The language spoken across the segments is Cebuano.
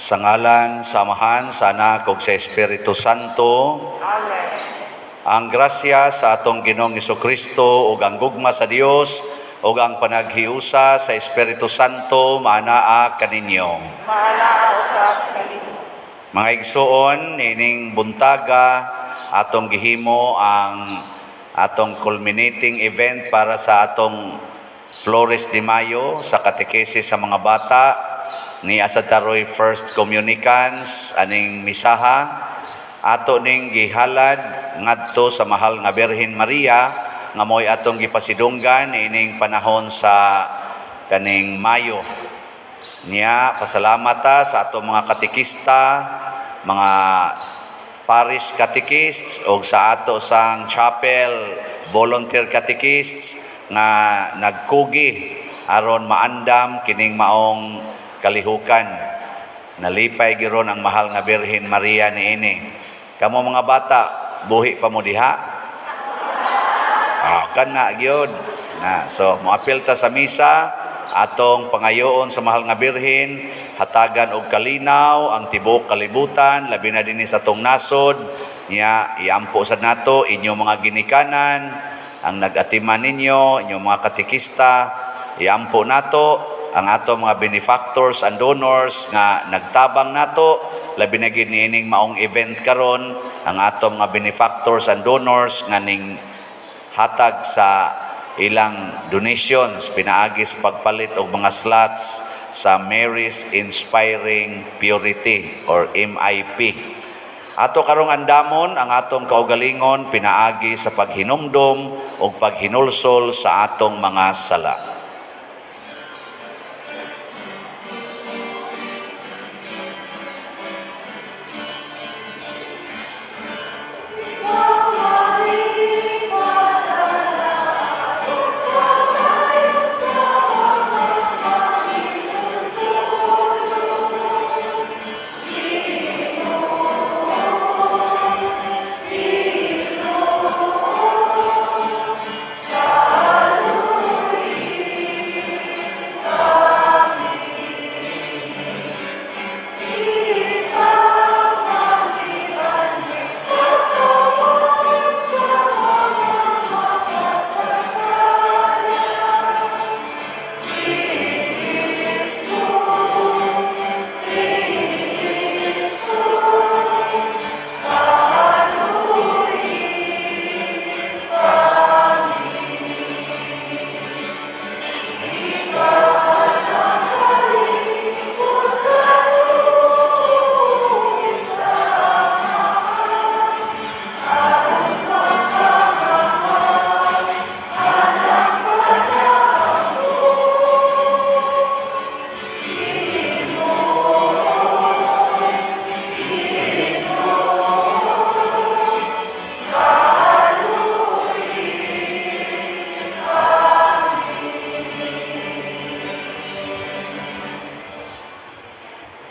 Sa ngalan sa Amahan, sa Anak ug sa Espiritu Santo. Amen. Ang grasya sa atong Ginoong Kristo ug ang gugma sa Dios ug ang panaghiusa sa Espiritu Santo maanaa kaninyo. Maanaa usab kaninyo. Mga igsuon, nining buntaga atong gihimo ang atong culminating event para sa atong Flores de Mayo sa katekesis sa mga bata ni Asataroy First Communicants. Aning misaha ato ning gihalad ngadto sa mahal nga Birhen Maria nga mo'y atong gipasidunggan niining panahon sa kaning Mayo. Niya pasalamat ta sa atong mga katekista, mga parish catechists o sa ato sang chapel volunteer catechists nga nagkugi aron maandam kining maong kalihukan. Nalipay giron ang mahal nga Birhen Maria niini. Kamo mga bata, buhi pa mo diha? Ah, kana gyud. Na, so moapil ta sa misa, atong pangayoon sa mahal nga Birhen, hatagan og kalinaw ang tibuok kalibutan, labi na dinhi sa atong nasod. Niya iampo sad nato inyong mga ginikanan, ang nag-atiman ninyo, inyong mga katekista, iampo nato ang ato mga benefactors and donors nga nagtabang nato, labi na gid niining maong event karon, ang ato mga benefactors and donors nga ning hatag sa ilang donations pinaagi sa pagpalit og mga slots sa Mary's Inspiring Purity or MIP. Ato karong andamon ang atong kaugalingon pinaagi sa paghinumdom ug paghinulsol sa atong mga sala.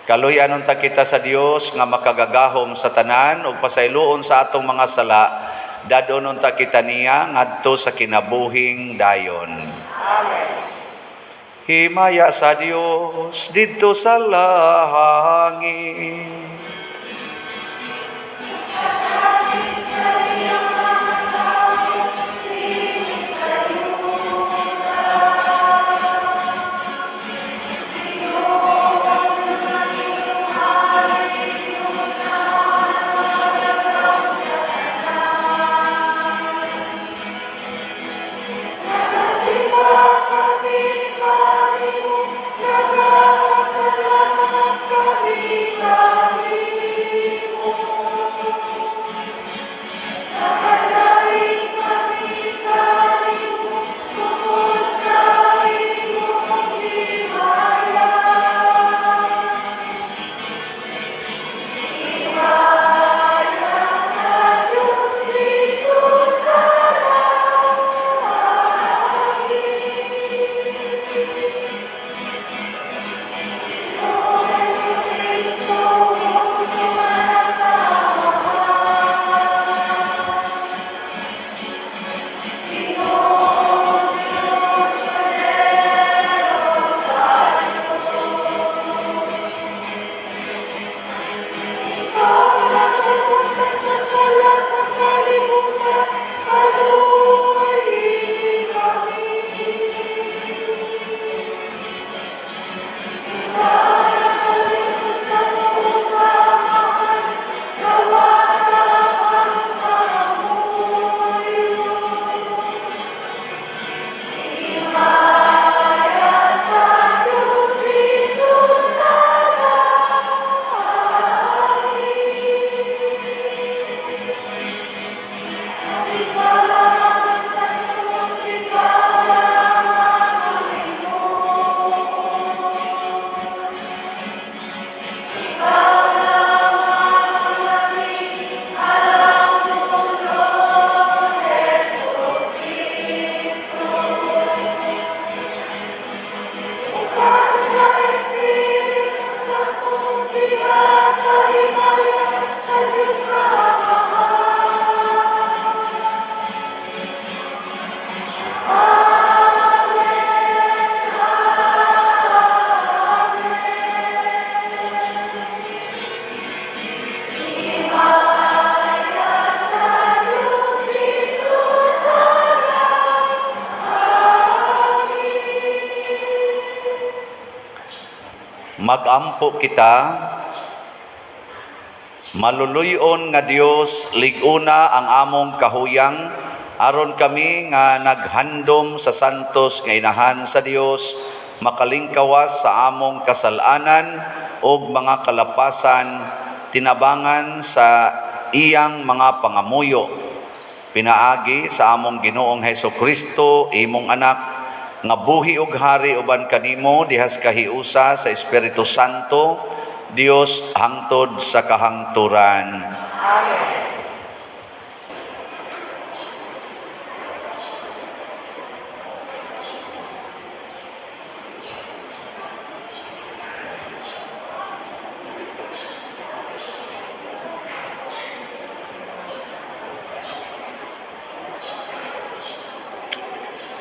Kaluy-an unta kita sa Dios nga makagagahom sa tanan ug pasayloon sa atong mga sala, dadon unta kita niya ngadto sa kinabuhing dayon. Amen. Himaya sa Dios didto sa langit. Nagapasalamat kami kanimo. Magampo kita. Maluluyon nga Dios, lig-una ang among kahuyang aron kami nga naghandom sa santos nga inahan sa Dios makalingkawas sa among kasalanan ug mga kalapasan tinabangan sa iyang mga pangamuyo. Pinaagi sa among Ginoong Hesus Kristo, imong anak, nga buhi ug hari uban kanimo dihas kahiusa sa Espiritu Santo, Dios hangtod sa kahangturan. Amen.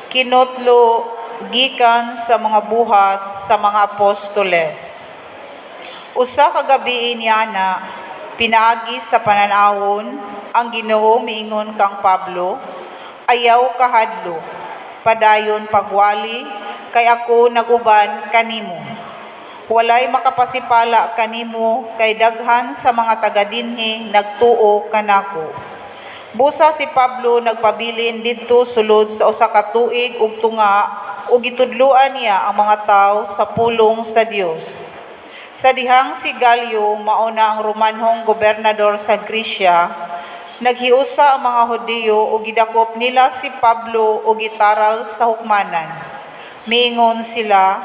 Kinotlo gikan sa mga buhat sa mga apostoles. Usa ka gabii niana, pinaagi sa panan-awon, ang Ginoo miingon kang Pablo, "Ayaw kahadlok, padayon pagwali, kay ako naguban kanimo. Walay makapasipala kanimo kay daghan sa mga taga dinhi nagtuo kanako." Busa si Pablo nagpabilin didto sulod sa usa ka tuig ug tunga ug gitudloan niya ang mga tawo sa pulong sa Dios. Sa dihang si Galio mao na ang Romanhong gobernador sa Gresya, naghiusa ang mga Hudiyo ug gidakop nila si Pablo ug gitaral sa hukmanan. Miingon sila,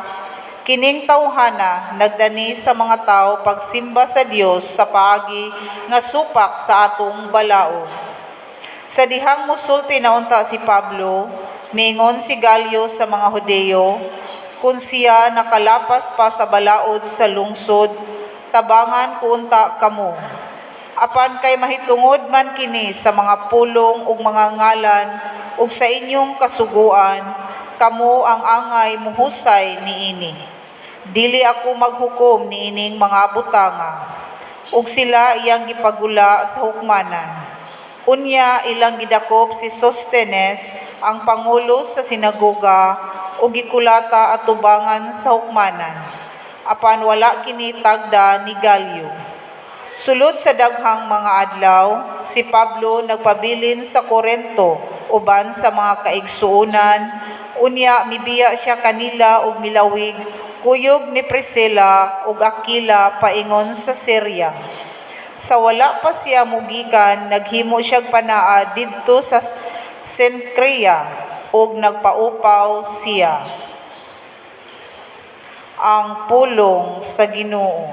"Kining tawhana nagdani sa mga tawo pagsimba sa Dios sa paagi nga supak sa atong balaod." Sa dihang musulti na unta si Pablo, miingon si Galio sa mga Hudiyo, "Kung siya nakalapas pa sa balaod sa lungsod, tabangan ko unta kamo. Apan kay mahitungod man kini sa mga pulong ug mga ngalan ug sa inyong kasuguan, kamo ang angay muhusay niini. Dili ako maghukom niining mga butanga." Ug sila iyang gipagula sa hukmanan. Unya ilang gidakop si Sostenes, ang pangulo sa sinagoga, ug gikulata atubangan sa hukmanan. Apan wala kini tagda ni Galio. Sulod sa daghang mga adlaw, si Pablo nagpabilin sa Korento uban sa mga kaigsuonan. Unya mibiya siya kanila ug milawig kuyog ni Priscilla ug Aquila paingon sa Syria. Sa wala pa siya mugikan, naghimo siyag panaa didto sa Cencrea ug nagpaupaw siya. Ang pulong sa Ginoo.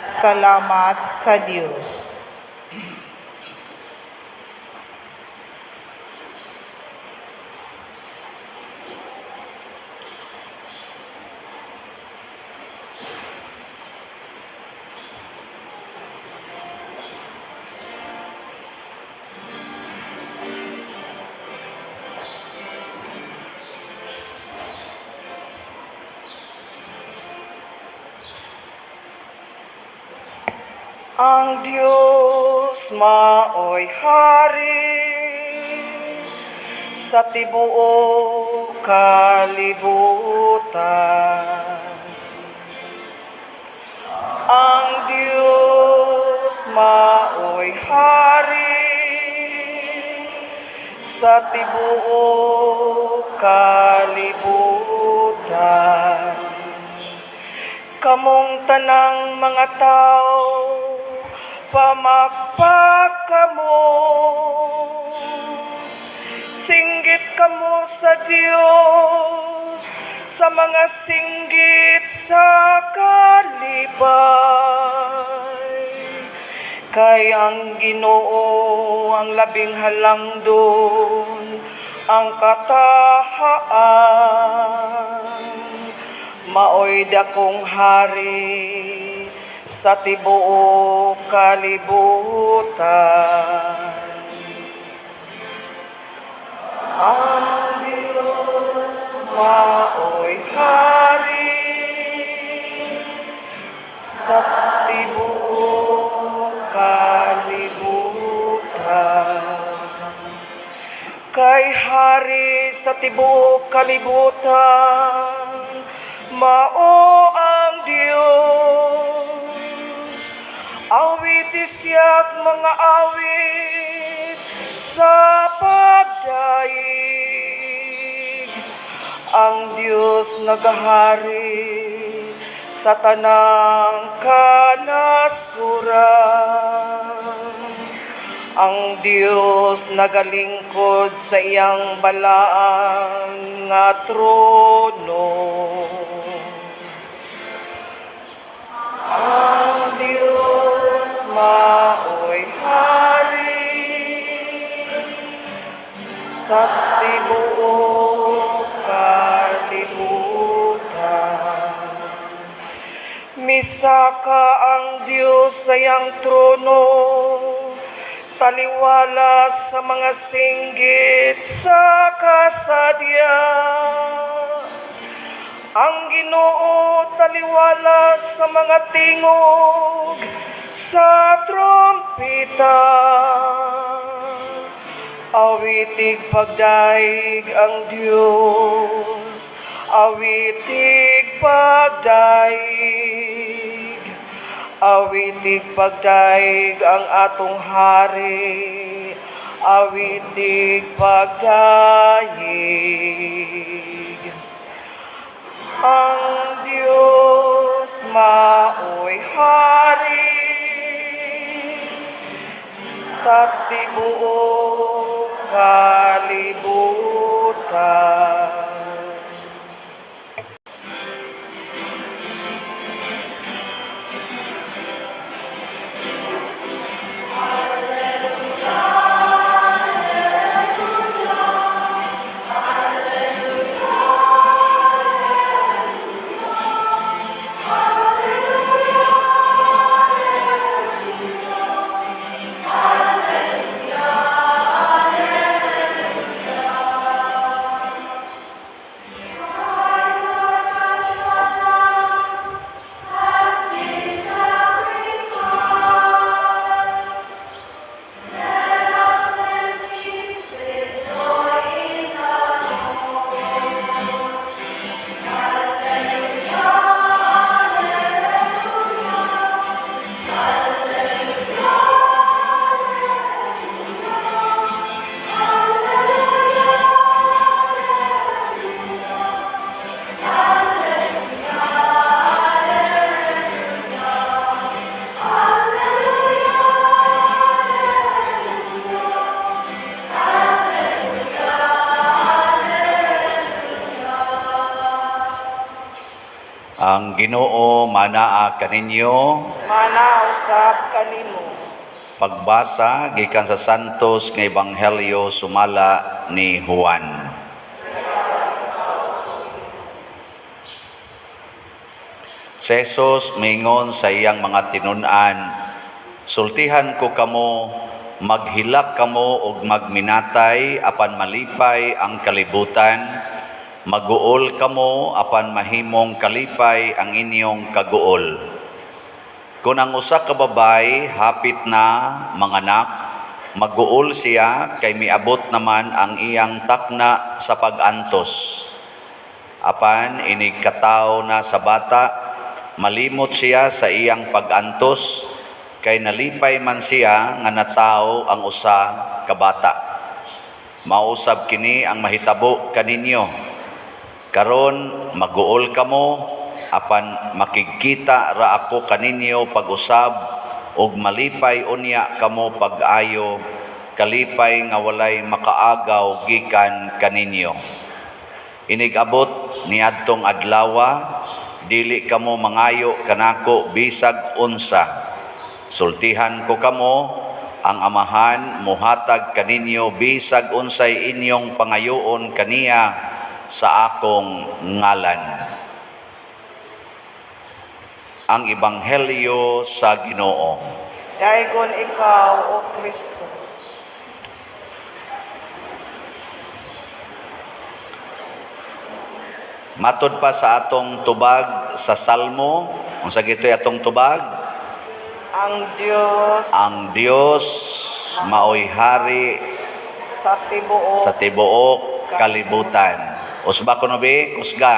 Salamat sa Dios. Ang Dios maoy hari sa tibuok kalibutan. Ang Dios maoy hari sa tibuok kalibutan. Kamong tanang mga tao, pamakpak kamo. Singgit kamo sa Dios sa mga singgit sa kalipay. Kay ang Ginoo ang labing halangdon, ang katahaan. Maoy dakong hari sa tibuok kalibutan. Ang Diyos maoy hari sa tibuok kalibutan. Kay hari sa tibuok kalibutan, mao ang Dios. Awiti siya'g mga awit sa pagdayeg. Ang Dios nagahari sa tanang kanasuran. Ang Dios nagalingkod sa iyang balaan nga trono. Ang Dios maoy hari sa tibuok kalibutan. Misaka ang Dios sa iyang trono, taliwala sa mga singgit sa kasadya. Ang Ginoo taliwala sa mga tingog sa trompeta. Awitig pagdaig ang Dios, awitig pagdaig. Awitig pagdaig ang atong hari, awitig pagdaig. Ang Dios maoy hari sa tibuok kalibutan. Ang Ginoo manaa kaninyo. Mana usab kanimo. Pagbasa gikan sa Santos nga Ebanghelyo sumala ni Juan. Si Jesus mingon sa iyang mga tinun-an, "Sultihan ko kamo, maghilak kamo ug magminatay apan malipay ang kalibutan, maguol kamo apan mahimong kalipay ang inyong kaguol. Kung ang usa ka babay hapit na manganak, maguol siya kay miabot naman ang iyang takna sa pag-antos. Apan inig katawo na sa bata, malimot siya sa iyang pag-antos kay nalipay man siya nga natawo ang usa ka bata. Mao usab kini ang mahitabo kaninyo. Karon maguol kamo apan makigkita ra ako kaninyo pag-usab ug malipay unya kamo pag-ayo, kalipay nga walay makaagaw gikan kaninyo. Inig-abot niadtong adlawa, dili kamo mangayo kanako bisag unsa. Sultihan ko kamo, ang Amahan mohatag kaninyo bisag unsay inyong pangayoon kaniya sa akong ngalan." Ang Ebanghelyo sa Ginoo. Daygon ikaw, O Kristo. Matod pa sa atong tubag sa Salmo, unsa gito'y atong tubag? Ang Dios Ang Dios maoy hari sa tibuok sa tibuok kalibutan. Usba kuno bi, kusga.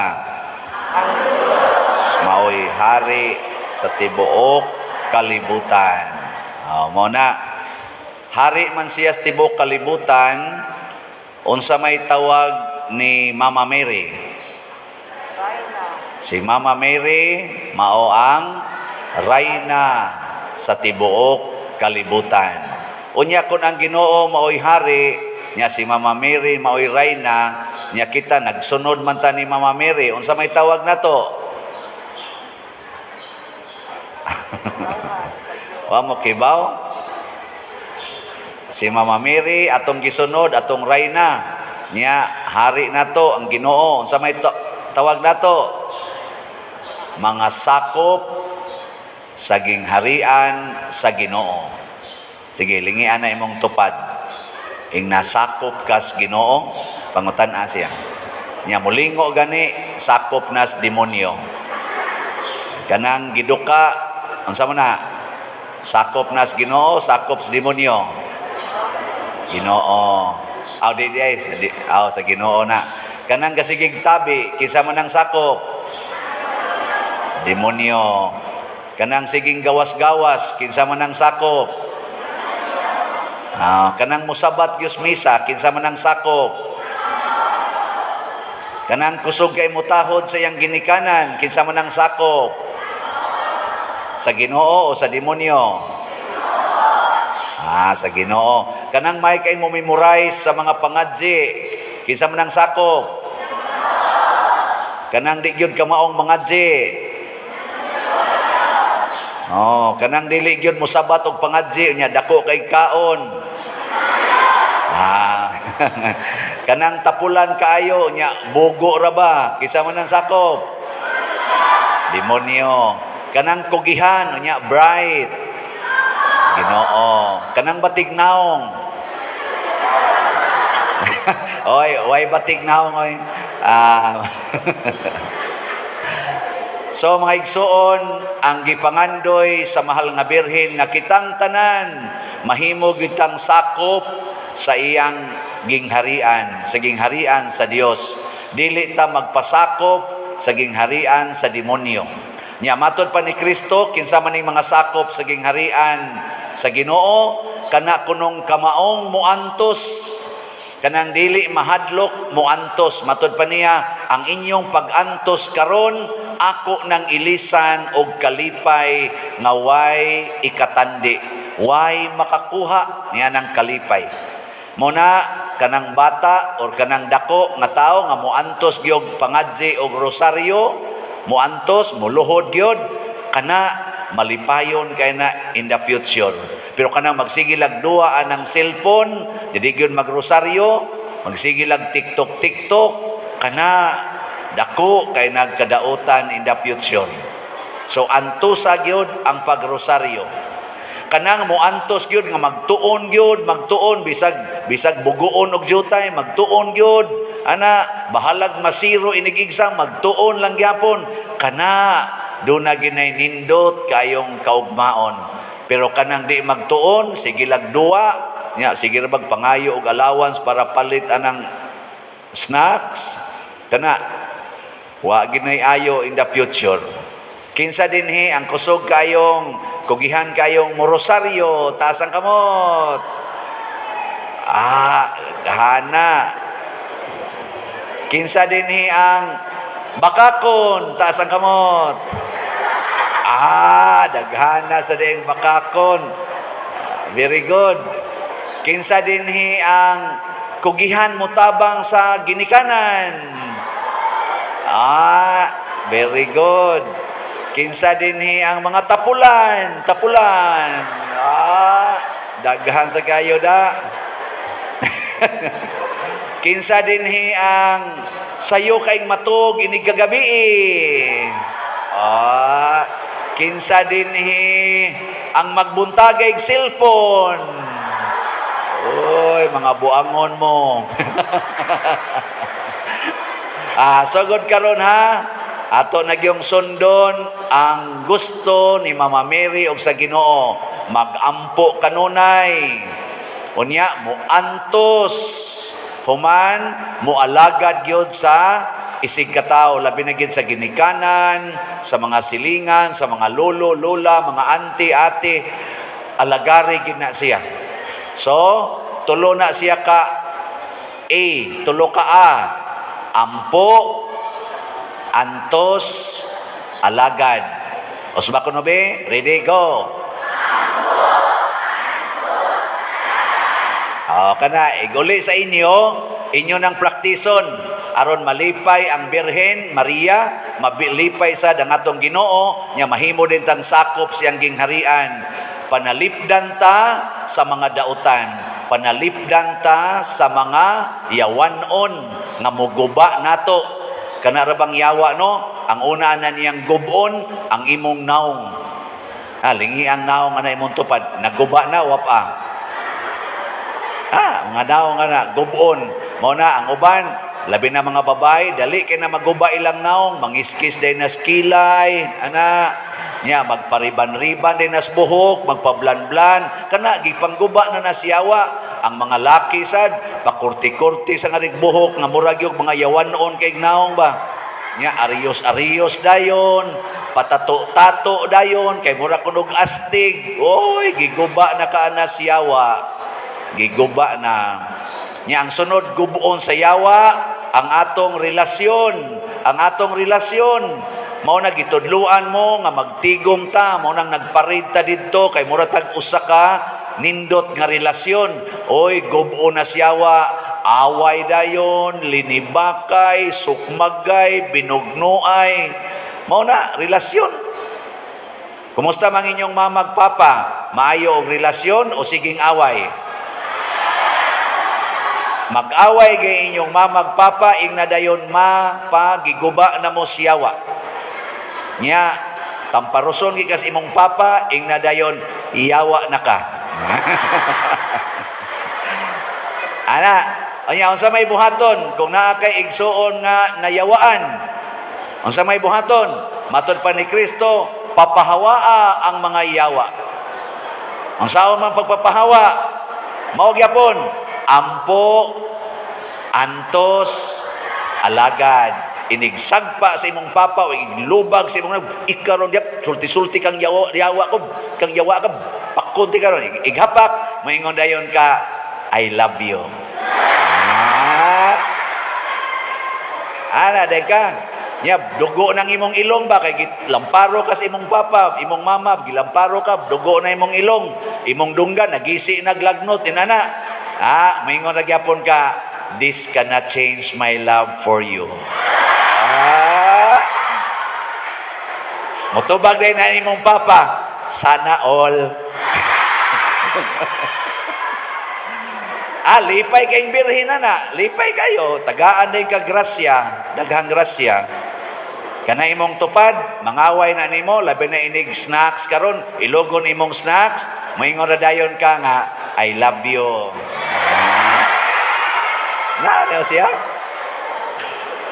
Ang Dios maoy hari sa tibuok kalibutan. Oh, mao na. Hari man siya sa tibuok kalibutan, unsa may tawag ni Mama Mary? Si Mama Mary mao ang rayna sa tibuok kalibutan. Unya kung ang Ginoo maoy hari, nya si Mama Mary maoy rayna, nya kita nagsunod man ta ni Mama Mary, unsa may tawag nato? Wa mo kibaw? Si Mama Mary atong gisunod, atong rayna, nya hari nato ang Ginoo, unsa may tawag nato? Mga sakop sa gingharian sa Ginoo. Sige, lingian na imong tupad. Ing nasakop kas Ginoo, pangutan-a siya. Nya mulingo gani, sakop nas demonyo. Kanang giduka, unsa man na? Sakop nas Ginoo, sakop sa demonyo. Ginoo. Aw di di ay, di, aw sa Ginoo na. Kanang gasigig tabi, kinsa man ang sakop? Demonyo. Kanang siging gawas-gawas, kinsa man ang sakop? Ah, kanang musabat gyud misa, kinsa man ang sakop? Kanang kusog kay mutahod sa iyang ginikanan, kinsa man ang sakop? Sa Ginoo o sa demonyo? Ah, sa Ginoo. Kanang may kay mo memorize sa mga pangadji, kinsa man ang sakop? Kanang di gyud kamaong mangadji. Oh, kanang dili gyud mosabat og pangadji nya dako kay kaon. Ah. Kanang tapulan kaayo nya bugo ra ba? Kinsa man ang sakop? Demonyo. Kanang kugihan nya bright. Ginoo. Kanang batig naong. Oy, way batig naong oy. Ah. So mga igsuon, ang gipangandoy sa mahal nga Birhen nga kitang tanan mahimo gyud tang sakop sa iyang gingharian, sa gingharian sa Dios. Dili ta magpasakop sa gingharian sa demonyo. Nya matod pa ni Kristo, kinsa man ning mga sakop sa gingharian sa Ginoo, kana kunong kamaong muantos, kanang dili mahadlok muantos. Matod pa niya, ang inyong pag-antos karon ako nang ilisan og kalipay nga way ikatandi, way makakuha niya ng kalipay. Muna kanang bata or kanang dako nga tawo nga muantos gyud pangadzi og rosaryo, muantos, muluhod gyud, kana malipayon kay na in the future. Pero kanang magsige lag duwa anang cellphone, dili gyud magrosaryo, magsige lag TikTok TikTok, kana dako kay nagkadautan in the future. So antusa gyud ang pagrosaryo. Kanang moantos gyud nga magtuon gyud, magtuon bisag bisag bugoon og jutay, magtuon gyud. Ana bahalag masiro inig exam, magtuon lang gyapon. Kana duna ginay nindot kayong kaugmaon. Pero kanang di magtuon, sige lag duwa, nya sige ra bag pangayo og allowance para palit anang snacks, kana wa ginay ayo in the future. Kinsa dinhi ang kusog kayong kugihan kayong morosaryo, taas ang kamot. Ah, hana. Kinsa dinhi ang bakakon, taas ang kamot. Ah, daghana sa ding bakakon. Very good. Kinsa dinhi ang kugihan mutabang sa ginikanan? Ah, very good. Kinsa dinhi ang mga tapulan, tapulan. Ah, daghan sa kayo da. Kinsa dinhi ang sayo kay matug inig kagabi. Ah, kinsa dinhi ang magbuntagay cellphone. Uy, mga buangon mo. Ah, sugod karon ha. Ato na gyung sundon ang gusto ni Mama Mary og sa Ginoo. Magampo kanunay. Unya muantos, human mualagad gyud sa isig katawo, labi na gyud sa ginikanan, sa mga silingan, sa mga lolo, lola, mga auntie, ate. Alagari gid na siya. So, tulo na siya ka A, tulo ka A. Ampo, antos, alagad. Usba ko no be? Ready, go. O, kana, iguli sa inyo, inyo nang praktison aron malipay ang Birhen Maria, mabilipay sa ang atong Ginoo, nya mahimo din tang sakop siyang gingharian. Panalipdan ta sa mga dautan, panalipdan ta sa mga yawanon nga muguba nato. Kana ra bang yawa, no? Ang una na niyang gubon ang imong naong. Ha, lingi ang naong nga na imong tupad, naguba na wa pa. Ah, mga naong nga na gubon. Mao na ang uban, labi na mga babae, dali kay na maguba ilang naong, mangiskis day nas kilay, ana. Nya magpariban-riban day nas buhok, magpablan-blan, kana gipangguba na nasiyawa. Ang mga laki sad, pakurti-kurti sa nga buhok nga murag yung mga yawanon kay naong ba. Nya arios-arios dayon, patato-tato dayon kay mura kunog astig. Oy, giguba na ka na siyawa. Giguba na. Nya ang sunod gubuon sa yawa ang atong relasyon, ang atong relasyon. Mao na gitudluan mo nga magtigom ta, mao nang nagparid ta didto kay mura tag usa ka nindot nga relasyon. Oy, gubuon na siyawa, away dayon, linibakay, sukmagay, binugnuay. Mao na relasyon. Kumusta man inyong mama ug papa? Maayo og relasyon o siging away? Mag-away kay inyong mama ug papa, ing nadayon ma pa giguba na mo siyawa. Nya tamparoson gikas imong papa, ing nadayon iyawa na ka. Ana, unya unsa may buhaton kung naa kay igsuon nga nayawaan? Unsa may buhaton? Matod pa ni Kristo, papahawaa ang mga yawa. Unsaon man pagpapahawa? Mao gyapon, ampo, antos, alagad. Inigsagpa sa imong papa o iglubag sa imong ikaron diap sulti-sulti kang yawa, yawa ko, kang yawa ka pakunti karon ighapak, moingon dayon ka, "I love you." Ah. Ana day ka. Nya dugo nang imong ilong ba kay gilamparo ka sa imong papa, imong mama, gilamparo ka, dugo na imong ilong, imong dunggan nagisi naglagnot inana. Ah, moingon ra gyapon ka, "This cannot change my love for you." Ah. Motubag din na imong papa, "Sana all." Ah, lipay kayong birhen na. Lipay kayo. Tagaan din ka grasya. Daghang grasya. Kana imong tupad, mangaway na nimo, labi na inig snacks karon, ilogon imong snacks, moingon ra dayon ka nga, "I love you." Ah. Na, ano siya?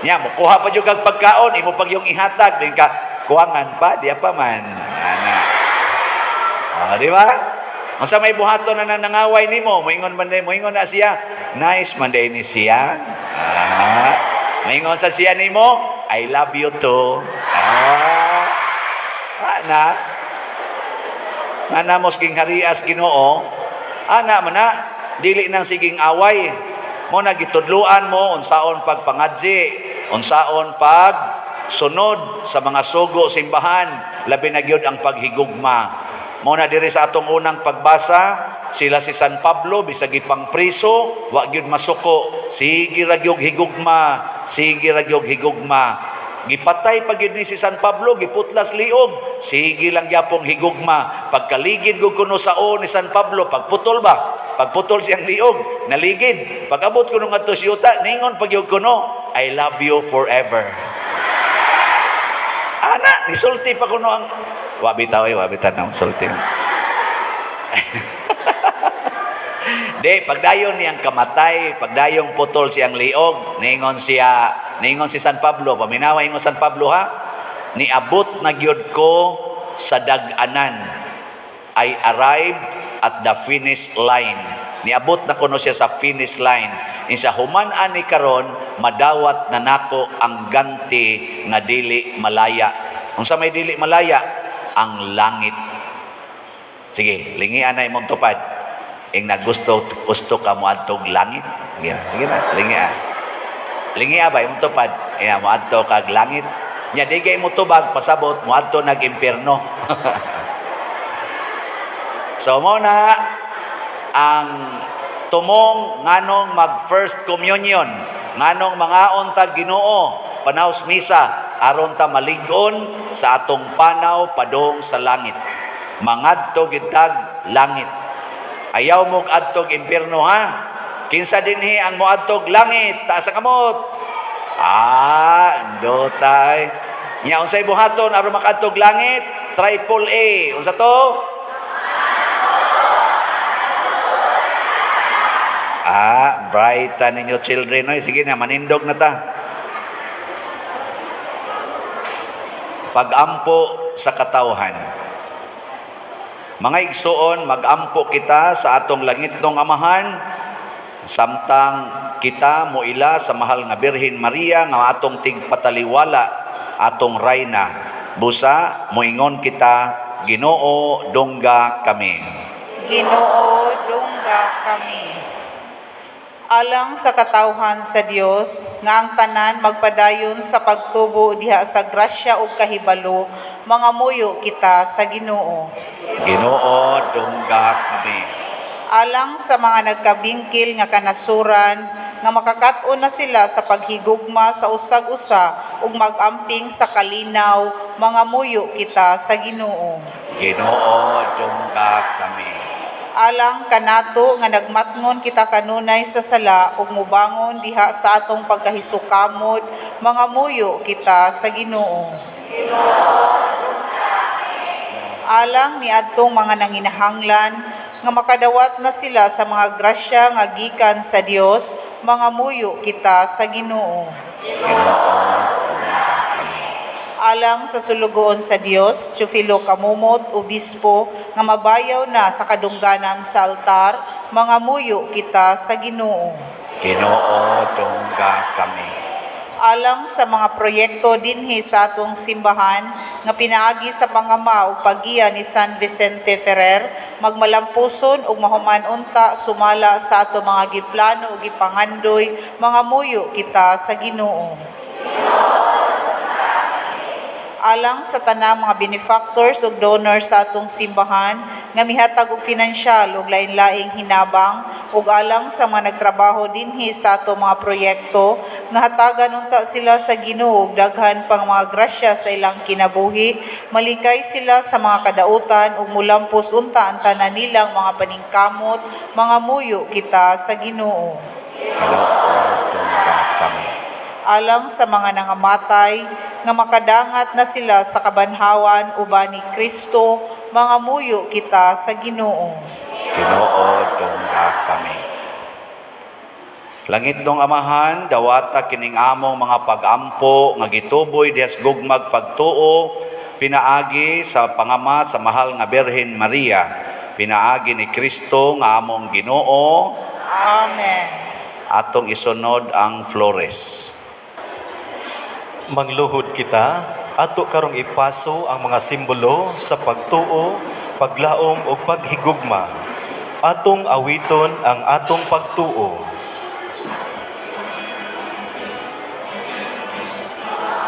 Nya, mukuha pa jud kag pagkaon, imo pag yung ihatag, din ka, kuwangan pa, di pa man. Ana. Ah, di ba? Unsa may buhaton na nangaway nimo, moingon man day, moingon na siya, "Nice man day ni siya." Ah, moingon sa siya nimo, "I love you too." Ah, ana. Ana mos ging harias Ginoo, ana man na, dili nang siging away. Mo na gitudluan mo unsaon pagpangadzi, unsaon pag sunod sa mga sugo simbahan, labi na gyud ang paghigugma. Mo na diri sa atong unang pagbasa, sila si San Pablo bisag gipangpriso, wa gyud masuko, sige ra gyud higugma, sige ra gyud higugma. Gipatay pa gyud ni si San Pablo, giputlas liog, sige lang gyapong higugma. Pagkaligid gud kuno sao ni San Pablo, pagputol ba? Pagputol siyang liog, naligid. Pag-abot kuno ngadto sa yuta, ningon pag gyud kuno, "I love you forever." Ana, nisulti pa kuno ang wa bitaw eh, wa bitaw na sulti. Di, pagdayon niyang kamatay, pagdayong putol siyang liog, ningon siya, ningon si San Pablo, paminawa ingon San Pablo ha, niabot na gyud ko sa dag-anan. I arrived at the finish line. Niabot na kuno siya sa finish line. Insa human ani karon, madawat na nako ang ganti nga dili malaya. Unsa may dili malaya? Ang langit. Sige, lingian na imong tupad. Ing nagusto gusto ka moadtog langit. Sige, sige na, lingia. Lingia ba imong tupad? Ina moadto kag langit. Nya di kay mo tubag pasabot moadto nag impierno. So mo na ang tumong nganong mag first communion, nganong mangaon tag Ginoo panaws misa, aron ta malig-on sa atong panaw padung sa langit. Mangadto gid tag langit. Ayaw mo adtog impierno, ha? Kinsa dinhi ang moadtog langit? Taas ang kamot. Ah, ndotay. Nya unsay buhaton aron makadtog langit? Triple A. Unsa to? Ah, bright ninyo, children. Oy, sige na, manindog na ta. Pagampo sa katawhan. Mga igsuon, magampo kita sa atong langitnong Amahan samtang kita moila sa mahal nga Birhen Maria nga atong tigpataliwala, atong rayna. Busa moingon kita, Ginoo, dungga kami. Ginoo, dungga kami. Alang sa katawhan sa Dios nga ang tanan magpadayon sa pagtubo diha sa grasya ug kahibalo, mangamuyo kita sa Ginoo. Ginoo, dungga kami. Alang sa mga nagkabingkil nga kanasuran nga makakat-on na sila sa paghigugma sa usag-usa ug magamping sa kalinaw, mangamuyo kita sa Ginoo. Ginoo, dungga kami. Alang kanato nga nagmatngon kita kanunay sa sala ug mubangon diha sa atong pagkahisukamot, mangamuyo kita sa Ginoo. Alang niadtong mga nanginahanglan nga makadawat na sila sa mga grasya nga gikan sa Dios, mangamuyo kita sa Ginoo. Alang sa sulugoon sa Dios, Teofilo Camomot, obispo, nga mabayaw na sa kadungganan sa altar, mangamuyo kita sa Ginoo. Ginoo, dungga kami. Alang sa mga proyekto dinhi sa atong simbahan nga pinaagi sa pangama ug paggiya ni San Vicente Ferrer, magmalampuson ug mahuman unta sumala sa ato mga giplano ug gipangandoy, mangamuyo kita sa Ginoo. Alang sa tanang mga benefactors ug donors sa atong simbahan nga mihatag og finansyal ug lain-laing hinabang, ug alang sa mga nagtrabaho dinhi sa ato mga proyekto nga hatagan unta sila sa Ginoo og daghan pang mga grasya sa ilang kinabuhi, malikay sila sa mga kadautan ug mulampos unta ang tanan nilang mga paningkamot, mangamuyo kita sa Ginoo. Ginoo, dungga kami. Alang sa mga nangamatay nga makadangat na sila sa kabanhawan uban ni Kristo, mangamuyo kita sa Ginoo. Ginoo, dungga kami. Langitnong Amahan, dawata kining among mga pagampo nga gituboy dihas gugmag pagtuo, pinaagi sa pangama sa mahal nga Birhen Maria, pinaagi ni Kristo nga among Ginoo. Amen. Atong isunod ang flores. Mangluhod kita, ato karong ipaso ang mga simbolo sa pagtuo, paglaom ug paghigugma. Atong awiton ang atong pagtuo.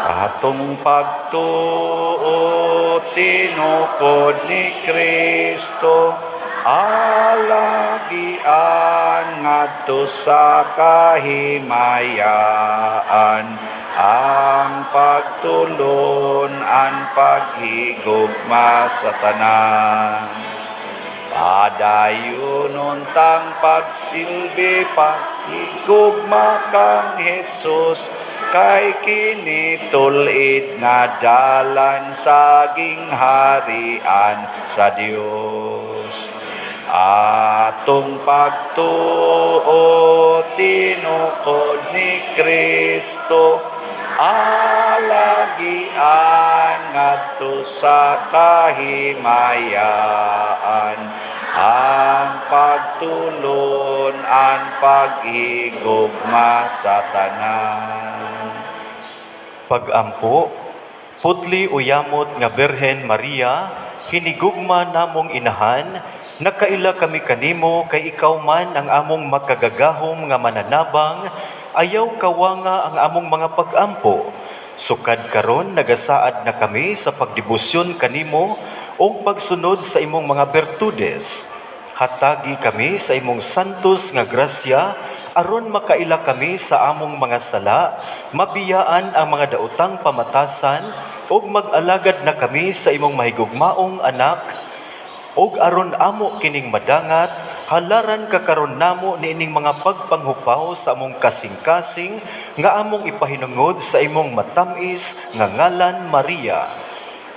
Atong pagtuo tinukod ni Kristo, alagian ngadto sa kahimayaan, ang pagtulon, ang paghigugma sa tanan. Padayon tang pagsilbi, paghigugma kang Jesus, kay kini tulid nga dalan sa gingharian sa Dios. Atong pagtuo tinukod ni Kristo, alagian ngadto sa kahimayaan, ang pagtulon, ang paghigugma sa tanan. Pagampo, putli uyamot nga Birhen Maria, Hinigugma namong inahan, nakaila kami kanimo kay ikaw man ang among makagagahom nga mananabang, ayaw kawanga ang among mga pag-ampo. Sukad karon nagasaad na kami sa pagdebosyon kanimo ug pagsunod sa imong mga bertudes. Hatagi kami sa imong santos nga grasya aron makaila kami sa among mga sala, mabiyaan ang mga daotang pamatasan ug mag-alagad na kami sa imong mahigugmaong anak ug aron amo kining madangat, halaran ka karon namo niining mga pagpanghupaw sa among kasing-kasing nga among ipahinungod sa imong matamis nga ngalan Maria.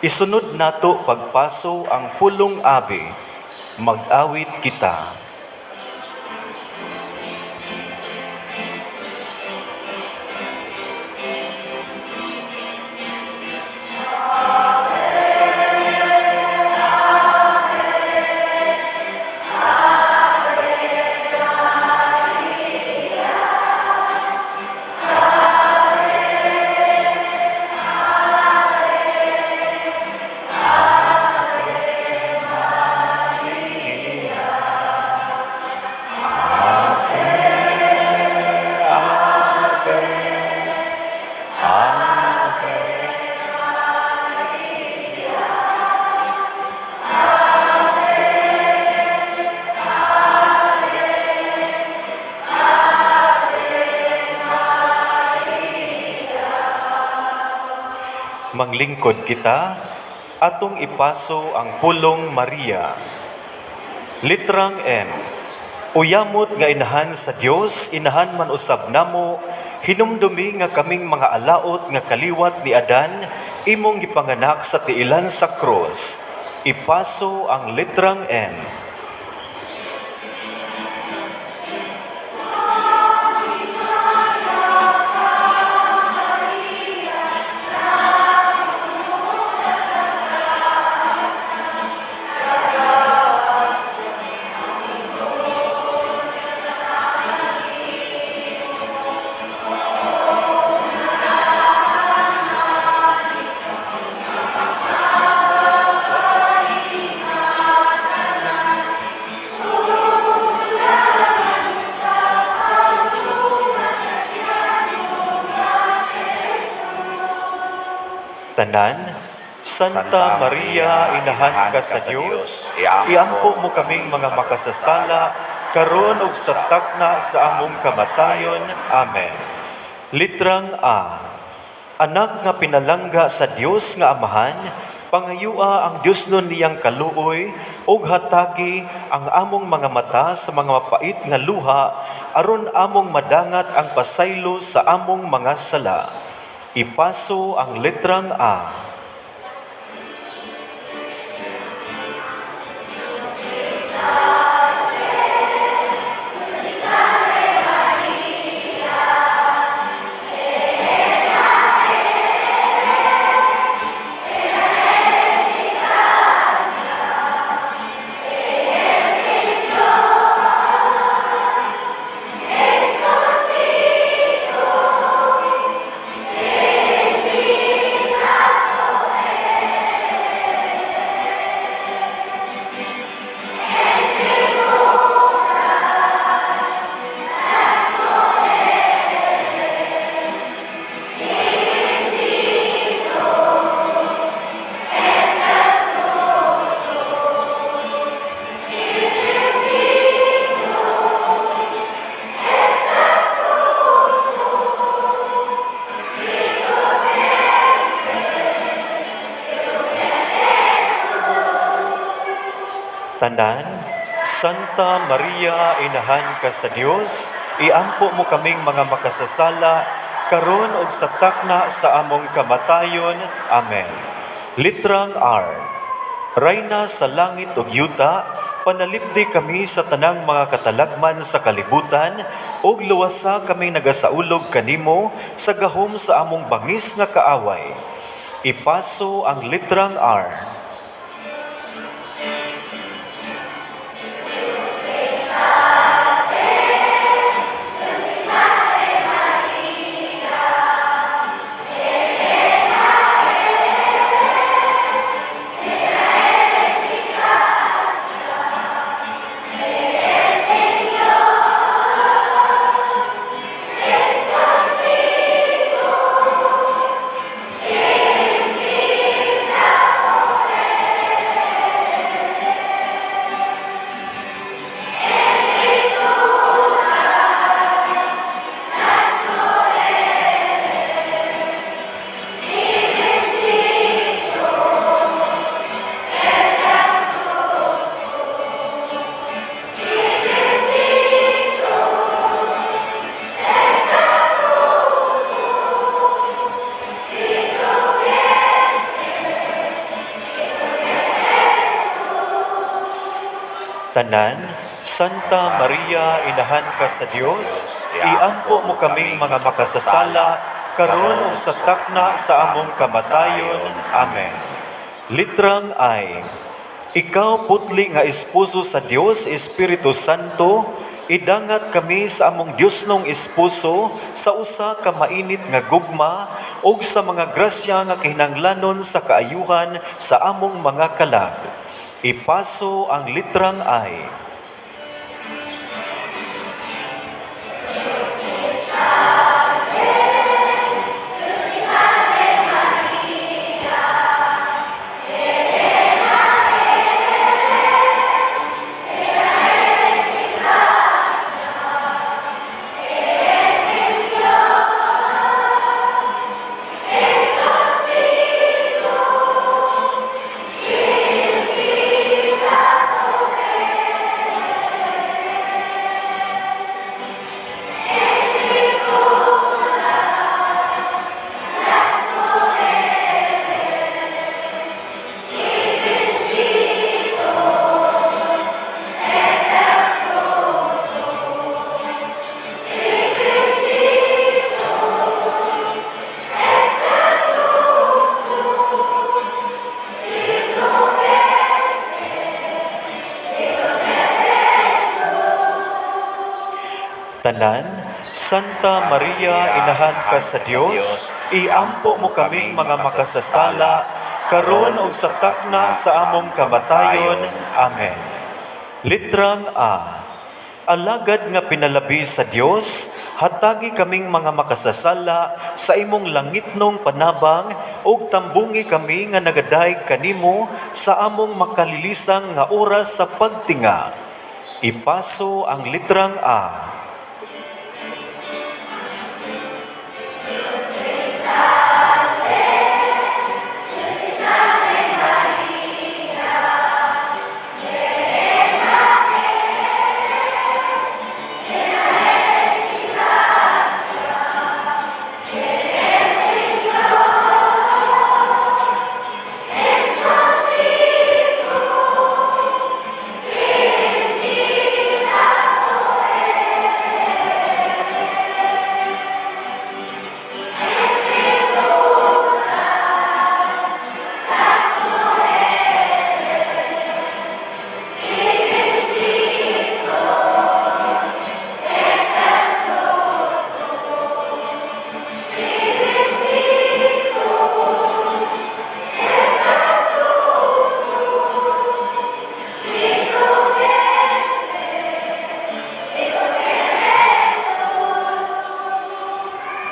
Isunod nato pagpaso ang pulong Ave. Mag-awit kita. Ave. Manglingkod kita, atong ipaso ang pulong Maria. Litrang M. Uyamot nga inahan sa Dios, inahan man usab namo, hinumdumi nga kaming mga alaot nga kaliwat ni Adan, imong gipanganak sa tiilan sa krus. Ipaso ang litrang M. Tanan, Santa Maria, inahan ka sa Dios, iampo mo kaming mga makasasala, karon ug sa takna sa among kamatayon. Amen. Litrang A. Anak nga pinalangga sa Dios nga Amahan, pangayua ang Dios nun niyang kaluoy ug hatagi ang among mga mata sa mga mapait nga luha aron among madangat ang pasaylo sa among mga sala. Ipaso ang litrang A. Tanan, Santa Maria, inahan ka sa Dios, iampo mo kaming mga makasasala, karon og sa takna sa among kamatayon. Amen. Litrang R. Rayna sa langit ug yuta, panalipdi kami sa tanang mga katalagman sa kalibutan, ug luwasa kami nagasaulog kanimo sa gahom sa among bangis nga kaaway. Ipaso ang litrang R. Tanan, Santa Maria, inahan ka sa Dios, iampo mo kaming mga makasasala, karon ug sa takna sa among kamatayon. Amen. Litrang I. Ikaw putli nga esposo sa Dios Espiritu Santo, idangat kami sa among Diosnong esposo sa usa ka mainit nga gugma ug sa mga grasya nga kinahanglanon sa kaayuhan sa among mga kalag. Ipaso ang litrang I. Tanan, Santa Maria, inahan ka sa Dios, iampo mo kaming mga makasasala, karon ug sa takna sa among kamatayon. Amen. Litrang A. Alagad nga pinalabi sa Dios, hatagi kaming mga makasasala sa imong langitnong panabang ug tambungi kami nga nagadayeg kanimo sa among makalilisang nga oras sa pagtinga. Ipaso ang litrang A.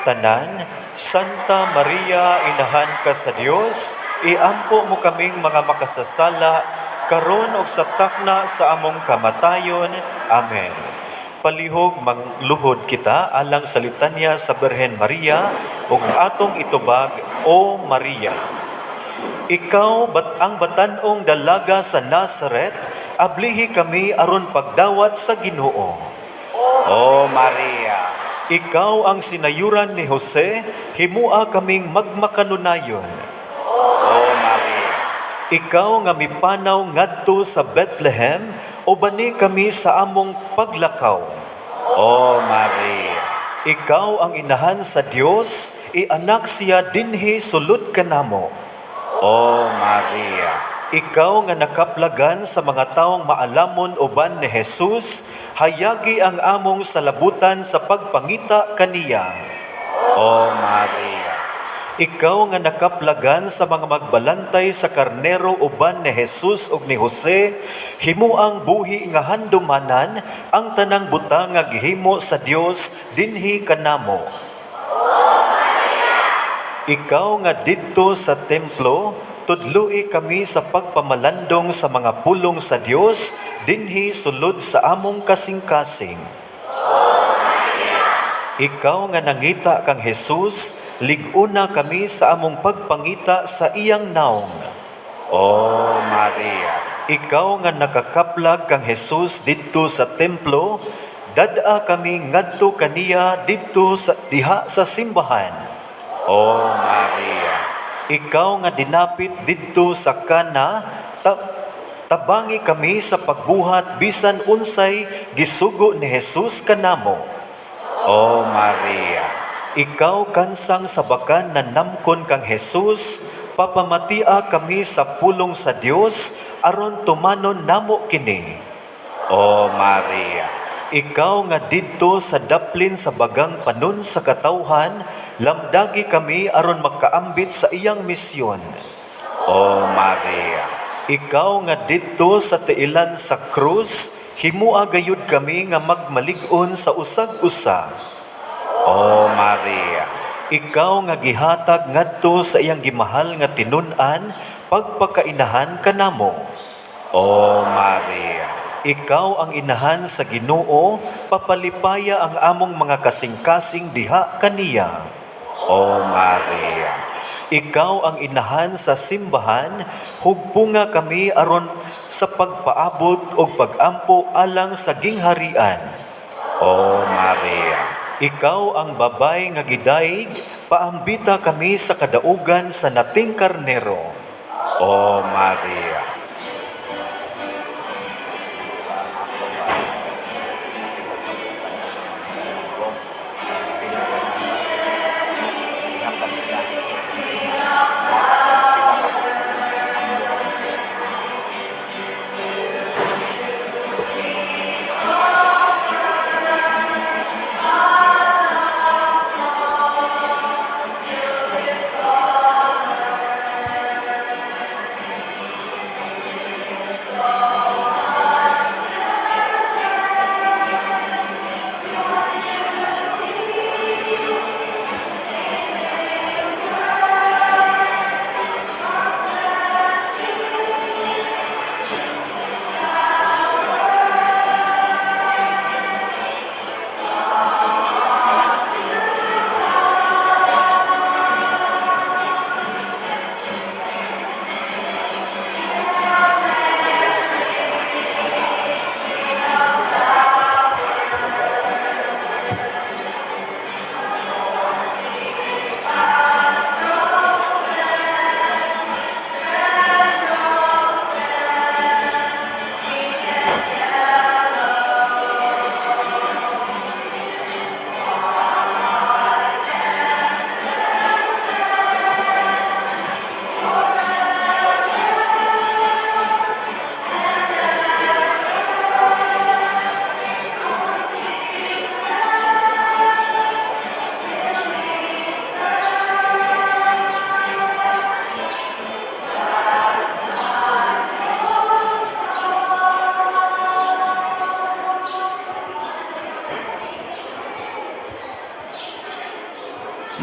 Tanan, Santa Maria, inahan ka sa Dios, iampo mo kaming mga makasasala, karon og sa takna sa among kamatayon. Amen. Palihog mangluhod kita alang sa litanya sa Birhen Maria ug atong itubag, O Maria. Ikaw bat ang batan-ong dalaga sa Nazaret, ablihi kami aron pagdawat sa Ginoo. O Maria, Ikaw ang sinayuran ni Jose, himua kaming magmakanunayon. O Maria, Ikaw nga mipanaw ngadto sa Bethlehem, ubani kami sa among paglakaw. O Maria, Ikaw ang inahan sa Dios, ianak siya dinhi sulod kanamo. O Maria, Ikaw nga nakaplagan sa mga taong maalamon uban ni Jesus, hayagi ang among salabutan sa pagpangita kaniya. O Maria, Ikaw nga nakaplagan sa mga magbalantay sa karnero uban ni Jesus ug ni Jose, himuang buhi nga handumanan ang tanang butang nga gihimo sa Dios dinhi kanamo. Ikaw nga didto sa templo, tudloi kami sa pagpamalandong sa mga pulong sa Dios dinhi sulod sa among kasing-kasing. Ikaw nga nangita kang Jesus, lig-una kami sa among pagpangita sa iyang naong. O Maria, Ikaw nga nakakaplag kang Jesus didto sa templo, dad-a kami ngadto kaniya didto sa diha sa simbahan. O Maria, Ikaw nga dinapit didto sa Kana, Tabangi kami sa pagbuhat bisan unsay gisugo ni Jesus kanamo. O Maria, Ikaw kansang sabakan nanamkon kang Jesus, papamatia kami sa pulong sa Dios aron tumanon namo kini. O Maria, Ikaw nga didto sa daplin sa bagang panon sa katawhan, lamdagi kami aron makaambit sa iyang misyon. O Maria, Ikaw nga didto sa tiilan sa krus, himua gayud kami nga magmalig-on sa usag-usa. O Maria, Ikaw nga gihatag ngadto sa iyang gimahal nga tinun-an, pagpakainahan kanamo. O Maria, Ikaw ang inahan sa Ginoo, papalipaya ang among mga kasing-kasing diha kaniya. O Maria, Ikaw ang inahan sa simbahan, hugpunga kami aron sa pagpaabot og pagampo alang sa gingharian. O Maria, Ikaw ang babay nga gidaig, paambita kami sa kadaugan sa nating karnero. O Maria.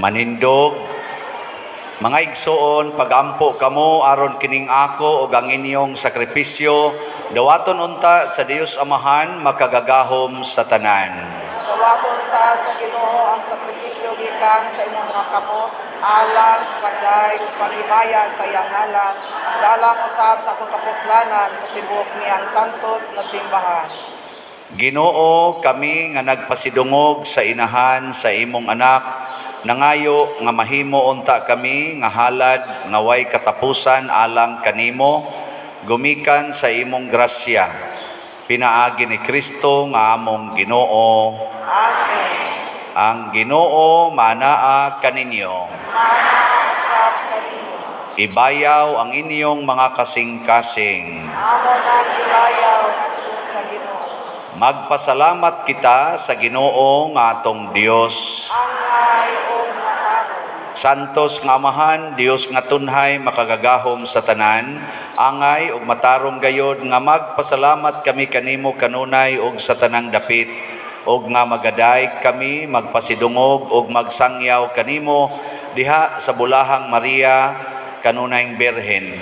Manindog, mga igsoon, pagampo kamo aron kining ako ug ang inyong sakripisyo dawaton unta sa Dios Amahan makagagahom sa tanan. Dawaton ta sa Ginoo ang sakripisyo gikan sa imong mga kamot alang sa pagday ug paghimaya sa iyang ngalan, dalang usab sa atong kapuslanan sa tibuok niyang santos nga simbahan. Ginoo, kami nga nagpasidungog sa inahan sa imong anak, nangayo nga mahimo unta kami nga halad nga way katapusan alang kanimo, gumikan sa imong grasya. Pinaagi ni Kristo nga among Ginoo. Amen. Ang Ginoo maanaa kaninyo. Maanaa usab kaninyo. Ibayaw ang inyong mga kasing-kasing. Amo nang gibayaw ngadto sa Ginoo. Magpasalamat kita sa Ginoo nga atong Dios. Angay ug matarong. Santos nga Amahan, Dios nga tunhay makagagahom sa tanan, angay ug matarong gayod nga magpasalamat kami kanimo kanunay ug sa tanang dapit, ug nga magadayeg kami magpasidungog ug magsangyaw kanimo diha sa bulahang Maria kanunayng Birhen.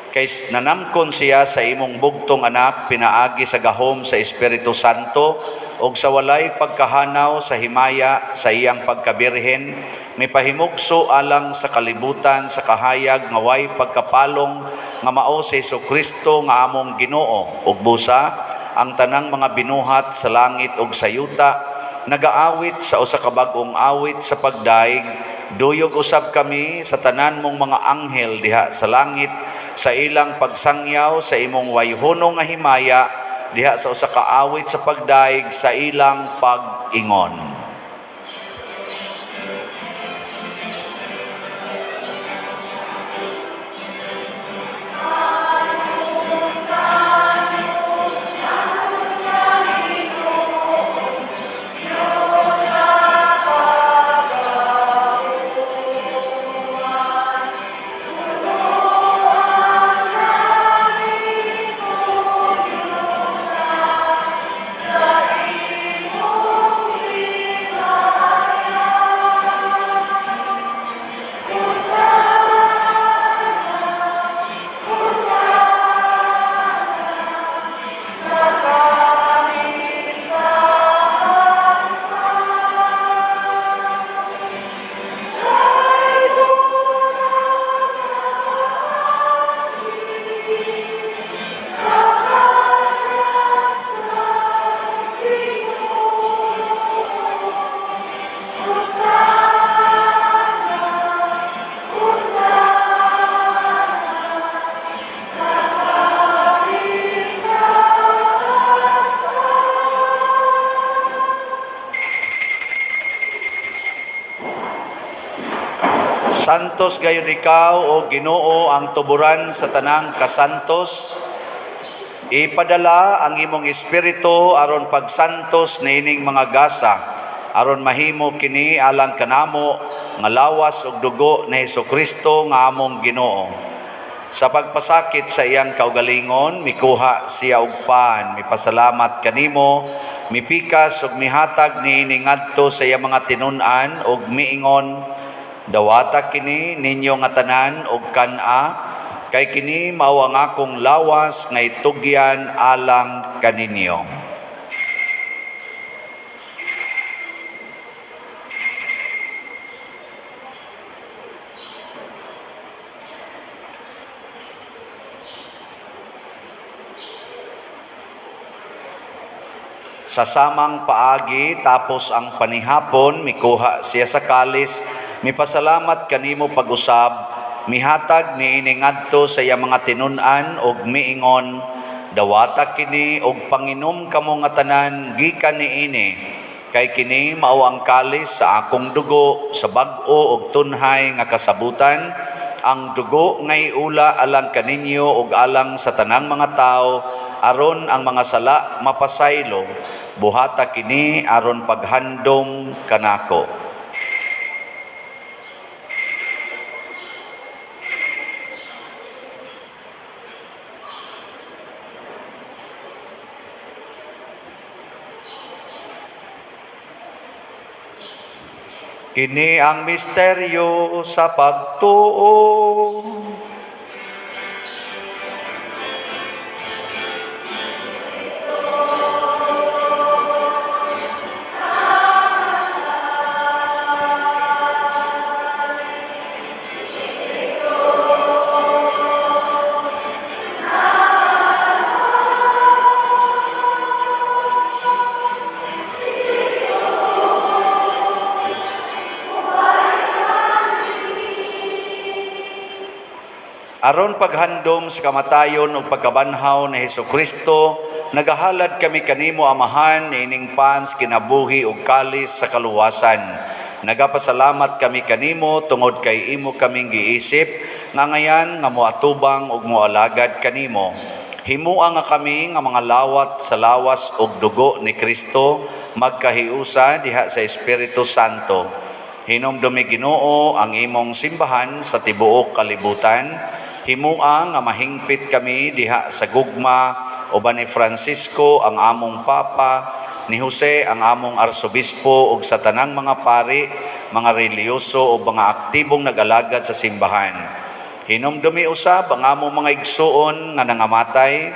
Kay nanamkon siya sa imong bugtong anak pinaagi sa gahom sa Espiritu Santo ug sa walay pagkahanaw sa himaya sa iyang pagkabirhen, mipahimugso alang sa kalibutan sa kahayag nga way pagkapalong nga mao si Hesukristo nga among Ginoo. Ug busa ang tanang mga binuhat sa langit ug sa yuta nagaawit sa usa ka bag-ong awit sa pagdaig. Duyog usab kami sa tanan mong mga anghel diha sa langit Sa ilang pagsangyaw sa imong wayhono nga himaya diha sa usa ka awit sa pagdaig sa ilang pag-ingon. Santos gayon ikaw, o Ginoo, ang tuburan sa tanang kasantos. Ipadala ang imong espiritu aron pagsantos niining mga gasa, aron mahimo kini alang kanamo nga lawas ug dugo ni Hesukristo nga among Ginoo. Sa pagpasakit sa iyang kaugalingon, mikuha siya og pan, mipasalamat kanimo, mipikas ug mihatag niini ngadto sa iyang mga tinun-an ug miingon, dawata kini ninyo nga tanan og kan-a, kay kini mao ang akong lawas nga itugyan alang kaninyo. Sa samang paagi tapos ang panihapon, mikuha siya sa kalis, mipasalamat kanimo pag-usab, mihatag niini ngadto sa iyang mga tinun-an ug miingon, dawata kini og panginom kamo nga tanan gikan niini, kay kini mao ang kalis sa akong dugo sa bag-o og tunhay nga kasabutan, ang dugo nga iula alang kaninyo ug alang sa tanang mga tawo aron ang mga sala mapasaylo. Buhata kini aron paghandom kanako. Kini ang misteryo sa pagtuo. Aron paghandom sa kamatayon ug pagkabanhaw ni Hesukristo, nagahalad kami kanimo Amahan niining pans kinabuhi ug kalis sa kaluwasan. Nagapasalamat kami kanimo tungod kay imo kaming giisip nga ngayan nga moatubang ug moalagad kanimo. Himua nga kami nga mga lawat sa lawas ug dugo ni Kristo magkahiusa diha sa Espiritu Santo. Hinumdumi Ginoo ang imong simbahan sa tibuok kalibutan. Himua nga mahingpit kami diha sa gugma uban ni Francisco ang among Papa, ni Jose ang among Arsobispo ug sa tanang mga pari, mga relihiyoso ug mga aktibong nag-alagad sa simbahan. Hinumdumi usab ang among mga igsuon nga nangamatay,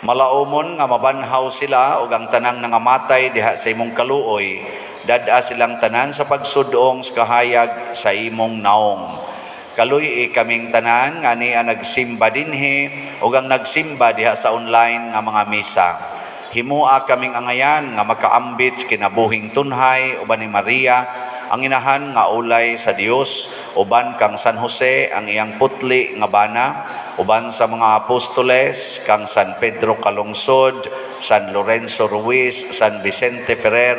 malaumon nga mabanhaw sila ug ang tanang nangamatay diha sa imong kaluoy, dad-a silang tanan sa pagsudong sa kahayag sa imong naong. Kaluy-i kaming tanan nga niya nagsimba dinhi ug ang nagsimba diha sa online nga mga misa. Himua kaming angayan nga makaambit sa kinabuhing tunhay uban ni Maria ang inahan nga ulay sa Dios, uban kang San Jose ang iyang putli nga bana, uban sa mga apostoles kang San Pedro Calungsod, San Lorenzo Ruiz, San Vicente Ferrer,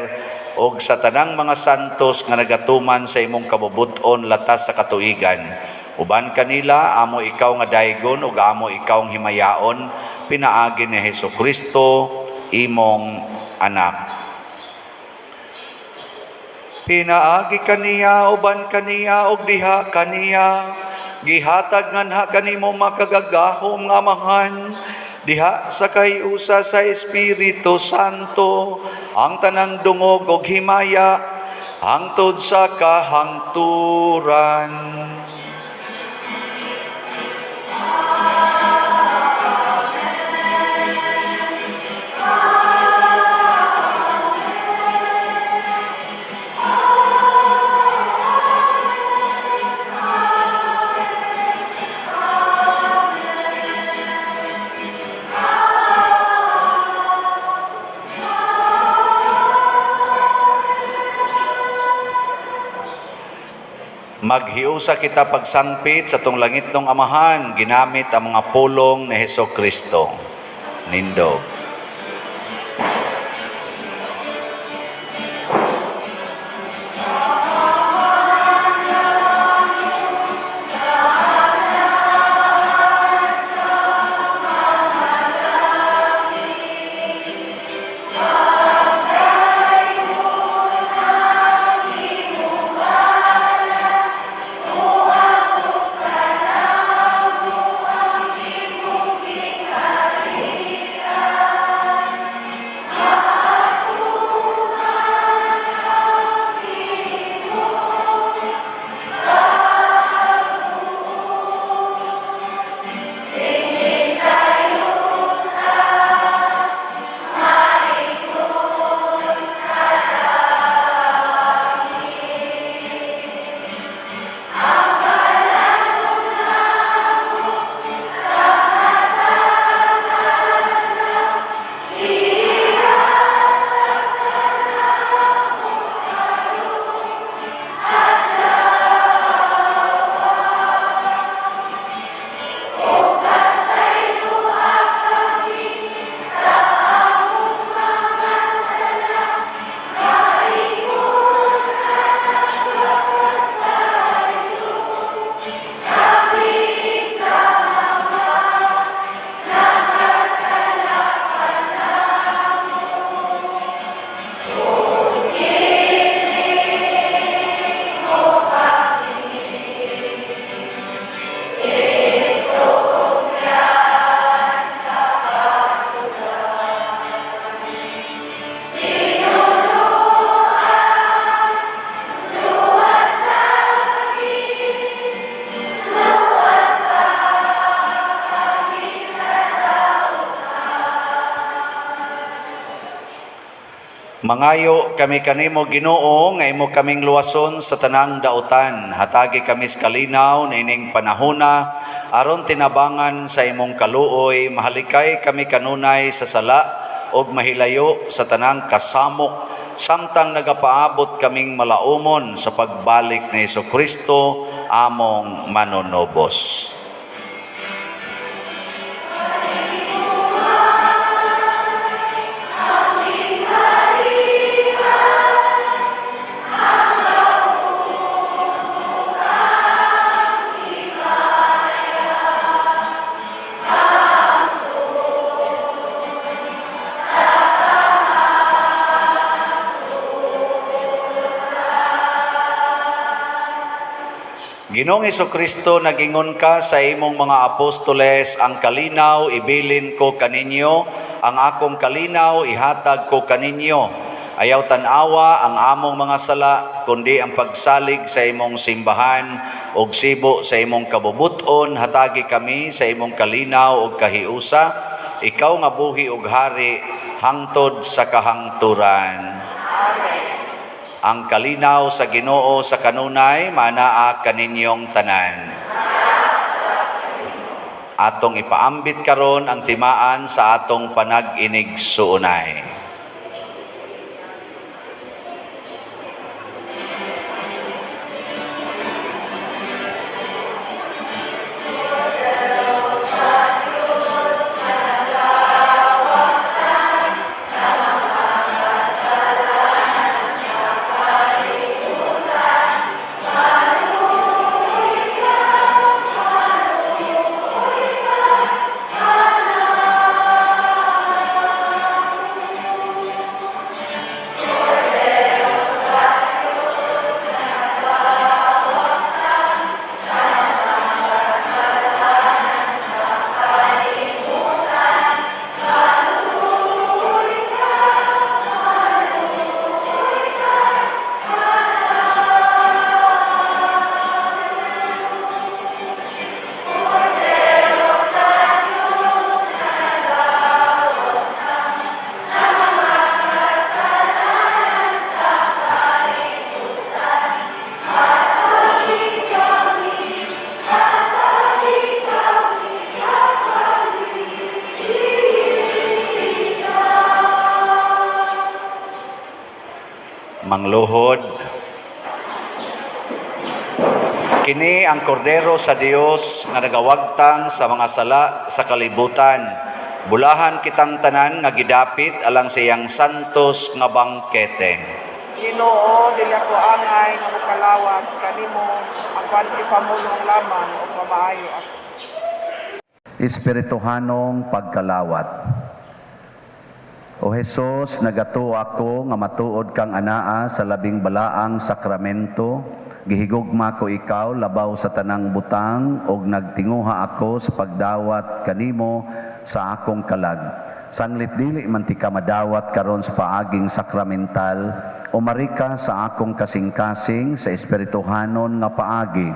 ug sa tanang mga santos nga nagatuman sa imong kabubut-on latas sa katuigan. Uban kanila amo ikaw nga daygon ug amo ikaw ang himayaon, pinaagi ni Hesukristo imong anak. Pinaagi kaniya, uban kaniya, ug diha kaniya, gihatag nganha kanimo makagagahom nga Amahan, diha sa kahiusa sa Espiritu Santo, ang tanang dungog ug himaya, hangtod sa kahangturan. Maghiusa kita pagsangpit sa tong langitnong Amahan, ginamit ang mga pulong ni Hesukristo. Nindog. Mangayo kami kanimo Ginoo nga imo kaming luwason sa tanang dautan. Hatagi kami sa kalinaw niining panahona aron tinabangan sa imong kaluoy, mahalikay kami kanunay sa sala ug mahilayo sa tanang kasamok samtang nagapaabot kaming malaumon sa pagbalik ni Hesukristo among manunubos. Ginoong Hesukristo, nagingon ka sa imong mga apostoles, ang kalinaw ibilin ko kaninyo, ang akong kalinaw ihatag ko kaninyo. Ayaw tan-awa ang among mga sala, kundi ang pagsalig sa imong simbahan ug sibo sa imong kabubuton, hatagi kami sa imong kalinaw ug kahiusa. Ikaw nga buhi ug hari hangtod sa kahangturan. Amen. Ang kalinaw sa Ginoo sa kanunay manaa kaninyong tanan. Atong ipaambit karon ang timaan sa atong panag-inig-suunay. Mangluhod. Kini ang kordero sa Dios nga nagawagtang sa mga sala sa kalibutan. Bulahan kitang tanan nga gidapit alang sa iyang santos nga bangkete. Ginoo, dili ako angay nga mokalawat kanimo, apan ipamulong lamang ug mamaayo ako. Espirituhanong pagkalawat. O Hesus, nagatuo ako nga matuod kang anaa sa labing balaang sakramento. Gihigugma ko ikaw labaw sa tanang butang ug nagtinguha ako sa pagdawat kanimo sa akong kalag. Sanglit dili man tika madawat karon sa paaging sakramental, umari ka sa akong kasing-kasing sa espirituhanon nga paagi.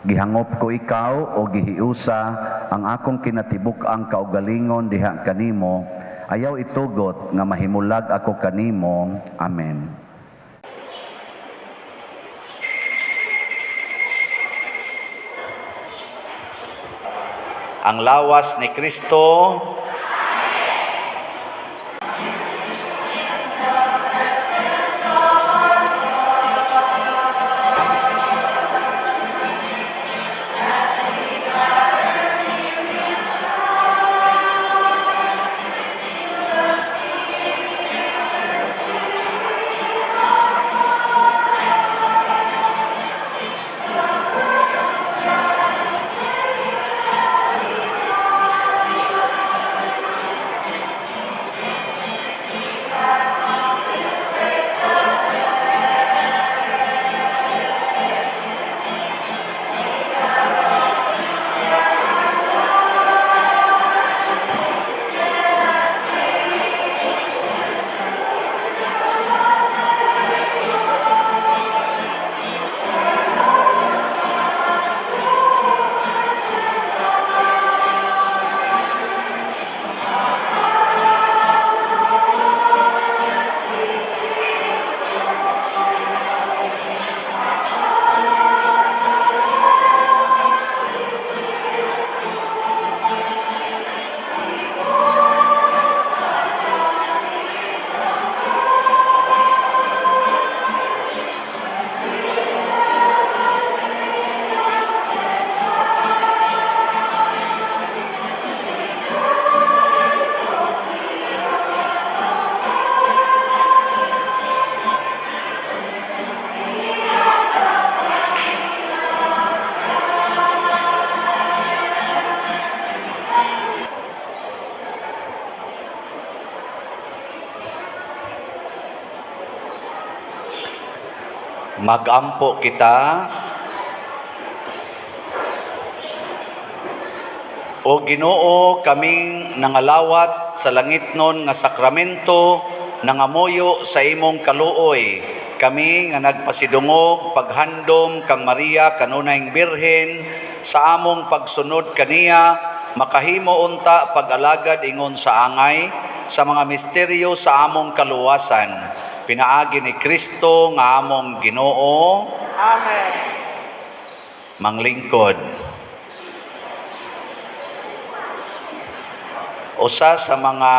Gihangop ko ikaw o gihiusa ang akong kinatibuk-ang kaugalingon diha kanimo. Ayaw itugot nga mahimulag ako kanimo. Amen. Ang lawas ni Kristo. Magampo kita. O Ginoo, kaming nangalawat sa langitnon nga sakramento, nangamuyo sa imong kaluoy. Kami nga nagpasidungog paghandom kang Maria kanunayng Birhen sa among pagsunod kaniya, makahimo unta pag-alagad ingon sa angay sa mga misteryo sa among kaluwasan. Pinaagi ni Kristo nga among Ginoo. Amen. Manglingkod. Usa sa mga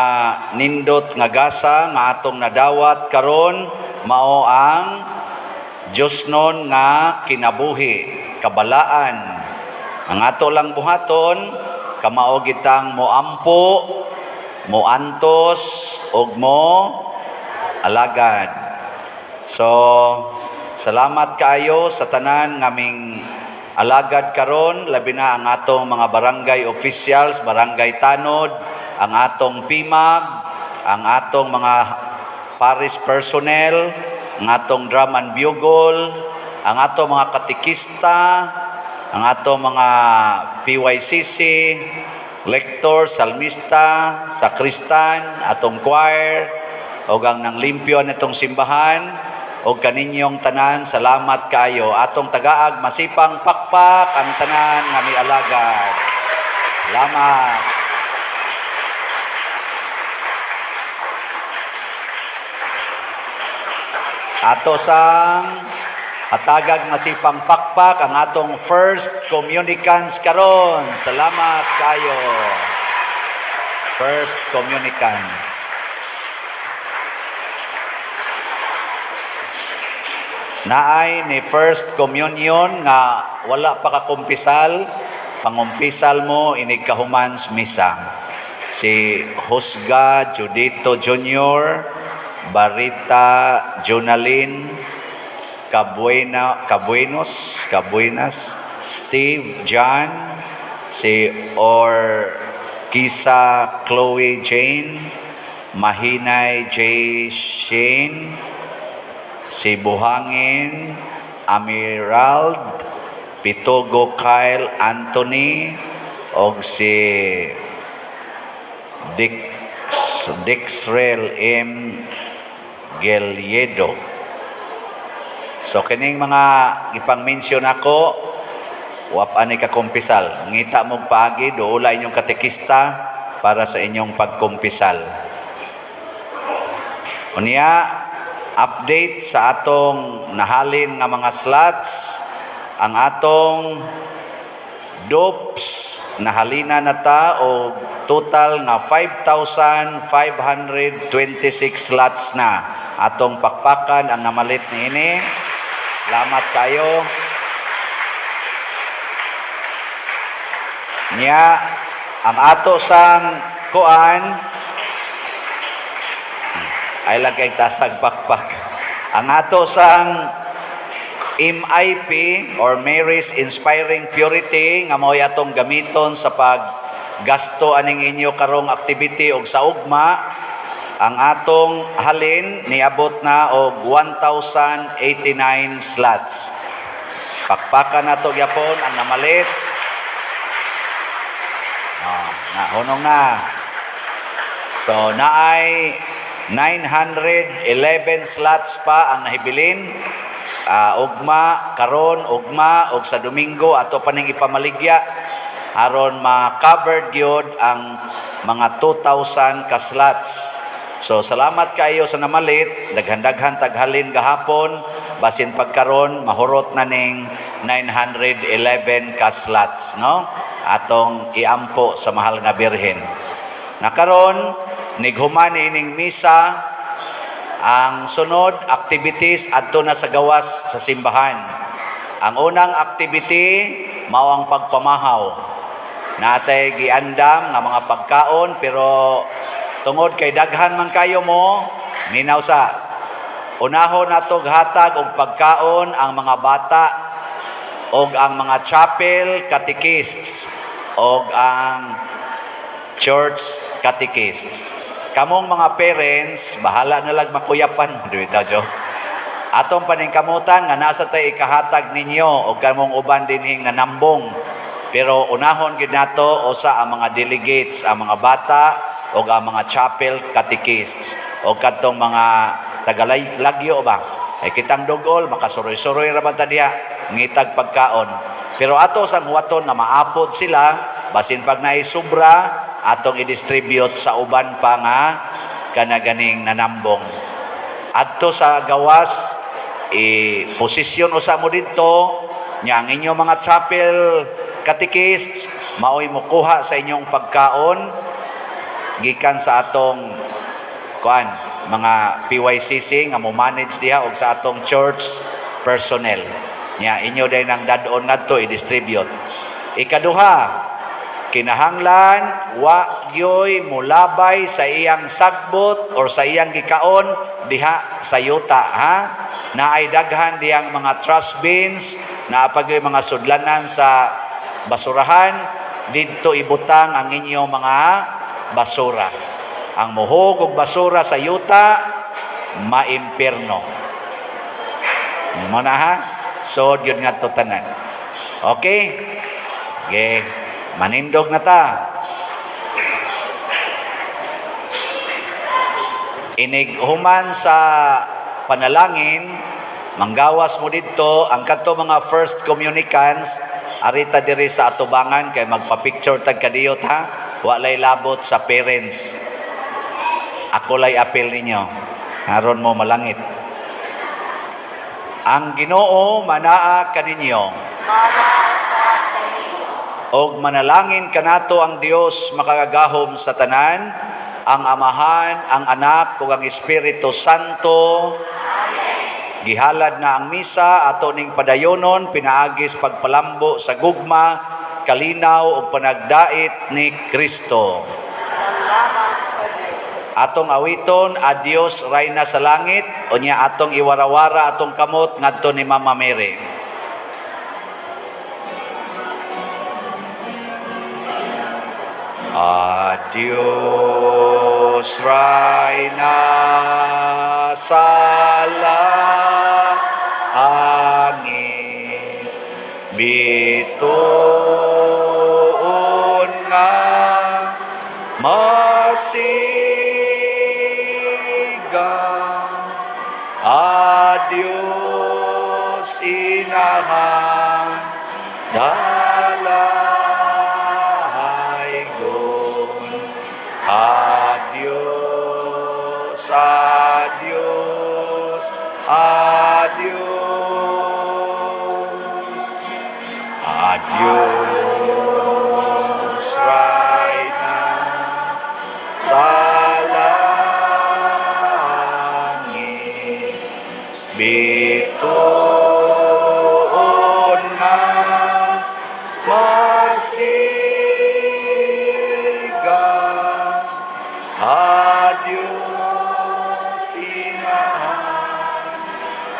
nindot nga gasa nga atong nadawat karon mao ang Diyosnon nga kinabuhi, kabalaan. Ang ato lang buhaton, kamao gitang moampo, moantos, ug mo alagad. So, salamat kaayo sa tanan ngaming alagad karon, labi na ang atong mga barangay officials, barangay tanod, ang atong PIMAG, ang atong mga parish personnel, ang atong drum and bugle, ang atong mga katekista, ang atong mga PYCC, lector, salmista, sakristan, atong choir, ug ang nanglimpyo nitong simbahan, og kaninyong tanan, salamat kaayo. Atong tagaag masipang pakpak ang tanan nga mialagad. Salamat. Ato sang hatagag masipang pakpak ang atong first communicants karon. Salamat kayo. First communicants. Naay ni First Communion nga wala pa kakumpisal, pangumpisal mo inig kahuman sa misa. Si Husga Judito Jr., Barita Jonalyn, Cabuena, Cabuenos, Cabuenas, Steve John, si Or Kisa Chloe Jane, Mahinay J. Shane, si Buhangin Amirald, Pitogo Kyle Anthony, og si Dix, Dixrel M. Geliedo. So kining mga gipang-mention ako, wa pa ni kakumpisal. Ngita mo paagi, duula inyong katekista para sa inyong pagkumpisal. Unya, update sa atong nahalin nga mga slots, ang atong dopes nahalina na ta og total nga 5,526 slots na. Atong pakpakan ang namalit niini. Salamat kayo. Nya ang ato sang kuan ay lagay tasag pakpak. Ang ato sang MIP or Mary's Inspiring Purity nga mao'y atong gamiton sa paggasto aning inyo karong activity og sa ugma, ang atong halin niabot na og 1,089 slots. Pakpakan nato gyapon ang namalit. Ah, nahunong na. So naay 911 slots pa ang nahibilin. Ugma karon, ugma og sa Domingo ato pa ning ipamaligya aron ma-covered gyud ang mga 2,000 ka slots. So salamat kayo sa namalit, daghan-daghan taghalin gahapon, basin pagkaron mahurot na ning 911 ka slots, no? Atong iampo sa mahal nga Birhen. Nakaron nighuman ining misa, ang sunod activities adto na sa gawas sa simbahan. Ang unang activity mao ang pagpamahaw. Natay giandam nga mga pagkaon, pero tungod kay daghan man kayo mo, minaw sa unahon nato hatag og pagkaon ang mga bata og ang mga chapel catechists og ang church catechists. Kamong mga parents, bahala na lang makuyapan. Di ba, Jo? Atong paningkamutan nga nasa tay ikahatag ninyo og kamong uban dinhing nanambong. Pero unahon gid nato usa ang mga delegates, ang mga bata og ang mga chapel catechists og kadtong mga tagalagyo ba. Ay kitang dugol makasuroy-suroy ra man ta diha ngitag pagkaon. Pero ato sang huwaton nga maapod sila, basin pag naisubra atong i-distribute sa uban pa nga kanaganing nanambong. Adto sa gawas, i-posisyon usa mo didto nya ang inyong mga chapel catechists maoy mokuha sa inyong pagkaon gikan sa atong kuan mga PYCC nga mo manage diha og sa atong church personnel. Nya inyo day nang dad-on ngadto i-distribute. Ikaduha, kinahanglan wa gyoy mulabay sa iyang sagbot or sa iyang gikaon diha sa yuta, ha? Naay daghan diyang mga trash bins, naa pa gyoy mga sudlanan sa basurahan, didto ibutang ang inyong mga basura. Ang muhog og basura sa yuta, maimpierno. Mo na, ha? So gyud nga to tanan. Okay? Okay. Manindog na ta. Inig human sa panalangin, manggawas mo didto ang kadto mga first communicants, arita diri sa atubangan kay magpa-picture tag kadiyot, ha. Walay labot sa parents. Ako lay apel ninyo. Aron mo malangit. Ang Ginoo manaa kaninyo. Og manalangin kanato ang Dios makagagahom sa tanan, ang Amahan, ang Anak ug ang Espiritu Santo. Amen. Gihalad na ang misa, ato ning padayonon pinaagis pagpalambo sa gugma, kalinaw ug panagdait ni Kristo. Salamat sa Dios. Atong awiton, "Adios Rayna sa Langit," unya atong iwarawara atong kamot ngadto ni Mama Mary. Adios, Rayna sa langit, bituon nga masiga. Adios, inahan, dalaygon. Adios, adios, adios. Adios, Rayna sa langit, bituon nga masiga. Adios, inahan,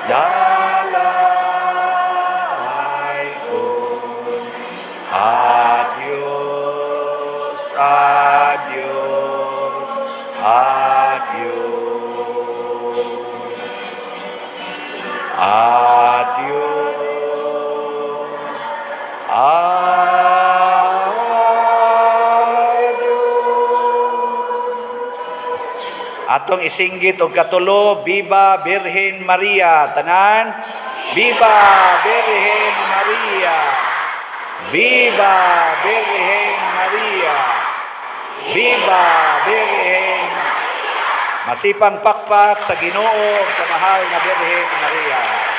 dalaygon. Adios, adios, adios. Adios, adios. Atong isinggit og katulo, "Viva Birhen Maria." Tanan, "Viva Birhen Maria. Viva Birhen Maria. Viva Birhen." Masipang pakpak sa Ginoo, sa mahal nga Birhen Maria.